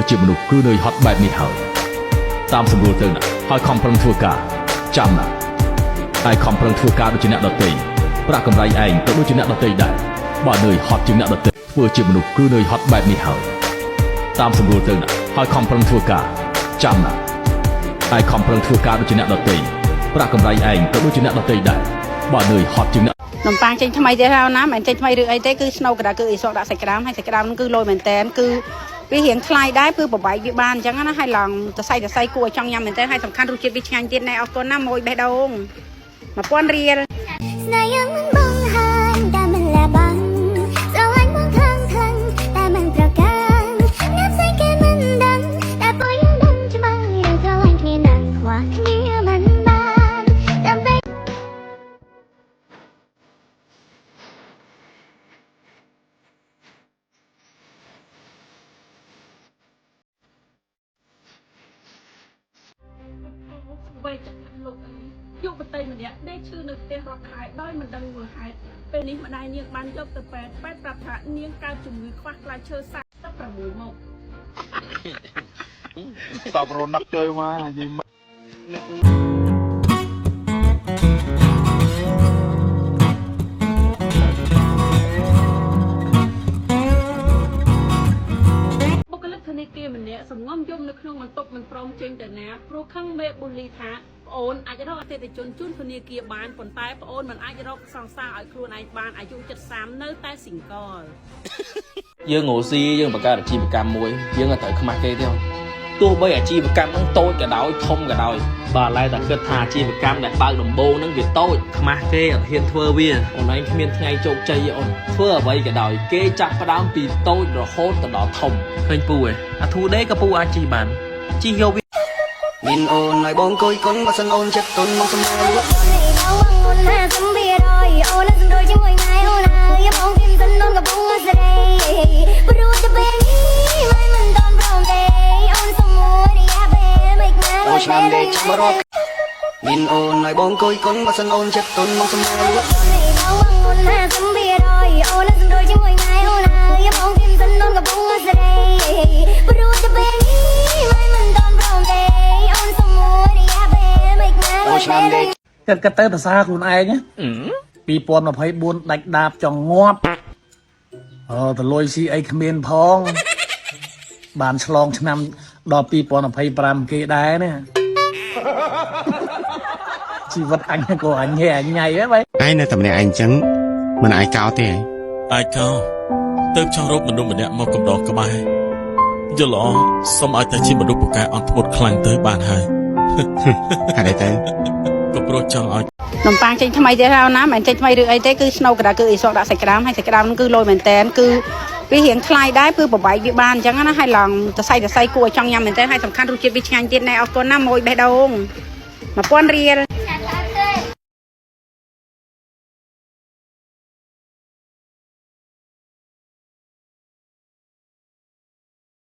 ជាមនុស្សគឺនឿយហត់បែបនេះហើយតាមសម្រួលទៅណាហើយខំប្រឹងធ្វើការចាំណាឯងខំប្រឹងធ្វើការដូចជាអ្នកដទៃប្រាក់កម្រៃឯងក៏ដូចជាអ្នកដទៃដែរបើនឿយហត់ជាងអ្នកដទៃធ្វើជាមនុស្សគឺនឿយហត់បែបនេះហើយតាមសម្រួលទៅណាហើយខំប្រឹងធ្វើការចាំណាឯងខំប្រឹងធ្វើការដូចជាអ្នកដទៃប្រាក់កម្រៃឯងក៏ដូចជាអ្នកដទៃដែរបើនឿយហត់ជាងអ្នក នំប៉័ងចេញថ្មីទៀតហើយណាមិនចេញថ្មីឬអីទេគឺស្នូកក្តៅគឺអ៊ីសកដាក់សាច់ក្តាមហើយសាច់ក្តាមហ្នឹងគឺលយមែនតែនគឺវារៀងថ្លៃដែរគឺប្របែកវាបានអញ្ចឹងណាហើយឡងតសៃតសៃគួរឲ្យចង់ញ៉ាំមែនតែនហើយសំខាន់រសជាតិវាឆ្ងាញ់ទៀតណែអរគុណណាមួយបេះដូង1000រៀល ស្នេហ៍យើងមិនបង្ហាញតែមិនលះបង់ស្រឡាញ់បងខ្លាំងខ្លាំងតែមិនប្រកាន់អ្នកផ្សេងគេមិនដឹងតែពួកយើងដឹងច្បាស់រឿងស្រឡាញ់គ្នានឹងខ្វះគ្នាមិនបានដើម្បី វេចលោកអើយយុវតីម្នាក់ដេកឈឺនៅផ្ទះរាប់ខែដោយមិនដឹងមូលហេតុពេលនេះម្ដាយនាងបានយកទៅពេទ្យពេទ្យប្រាប់ថានាងកើតជំងឺខ្វះផ្លែឈើ46មុខ តបរនឹកជួយមកនិយាយ បុគ្គលិកធនាគារម្នាក់សំងំយំនៅក្នុងបន្ទប់មិនព្រមចេញទៅណាព្រោះខឹងមេប៊ូលីថាប្អូនអាចរកអតិថិជនជូនធនាគារបានប៉ុន្តែប្អូនមិនអាចរកសង្សារឲ្យខ្លួនឯងបានអាយុ73នៅតែស៊ីងកល យើងរកស៊ីយើងបង្កើតអាជីវកម្មមួយយើងអត់ត្រូវខ្មាស់គេទេអូនទោះបីអាជីវកម្មហ្នឹងតូចក៏ដោយធំក៏ដោយបើឡែតែគិតថាអាជីវកម្មដែលបើកដំបូងហ្នឹងវាតូចខ្មាស់គេអត់ហ៊ានធ្វើវាអូនឯងគ្មានថ្ងៃជោគជ័យទេអូនធ្វើអ្វីក៏ដោយគេចាប់ផ្ដើមពីតូចរហូតទៅដល់ធំឃើញពូឯងអាធូដេក៏ពូអាចជិះបានជិះយកវា មានអូនឲ្យបងគយគុនបើសិនអូនចិត្តទុនមកសម្លាលក់ បងអូនណាសំពីរយអូនសំដូចជាមួយថ្ងៃអូនហើយបងគិមសិនអូនកំពុងសេរីព្រោះតែពេលនេះមិនមិនតន់ព្រមទេអូនសុំមួយរយៈពេលមិនណា អូឆ្នាំដេកចាំរកមានអូនឲ្យបងគយគុនបើសិនអូនចិត្តទុនមកសម្លាលក់ បងអូនណាសំពីរយអូនសំដូចជាមួយថ្ងៃអូនហើយបងគិមសិនអូនកំពុងសេរីព្រោះតែពេលនេះមិនមិនតន់ព្រមទេអូនសុំមួយរយៈពេលមិនណា អូឆ្នាំដេក គិតគិតទៅភាសាខ្លួនឯងណា2024ដាច់ដាបចង់ងាប់អូតលុយស៊ីអីគ្មានផង បានឆ្លងឆ្នាំដល់2025គេដែរណា ជីវិតអញក៏អញហែអញញ៉ៃហ៎បែ ឯងនៅតែម្នាក់ឯងអញ្ចឹងមិនអាចកោទេឯង អាចកោទៅចង់រកមនុស្សម្នាក់មកកំដរក្បែរយល់ល្អសូមឲ្យតែជាមនុស្សពូកែអន់ធ្មត់ខ្លាំងទៅបានហើយ ហេតុអីទៅ ក៏ព្រោះចង់ឲ្យ នំប៉័ងចេញថ្មីទៀតហើយណាមិនចេញថ្មីឬអីទេគឺស្នូកក្តៅគឺអ៊ីសកដាក់សាច់ក្តាមហើយសាច់ក្តាមហ្នឹងគឺលយមែនតែនគឺវារៀងថ្លៃដែរគឺប្របែកវាបានអញ្ចឹងណាហើយឡងតសៃតសៃគួរឲ្យចង់ញ៉ាំមែនតែនហើយសំខាន់រសជាតិវាឆ្ងាញ់ទៀតណែអរគុណណាមួយបេះដូង1000រៀល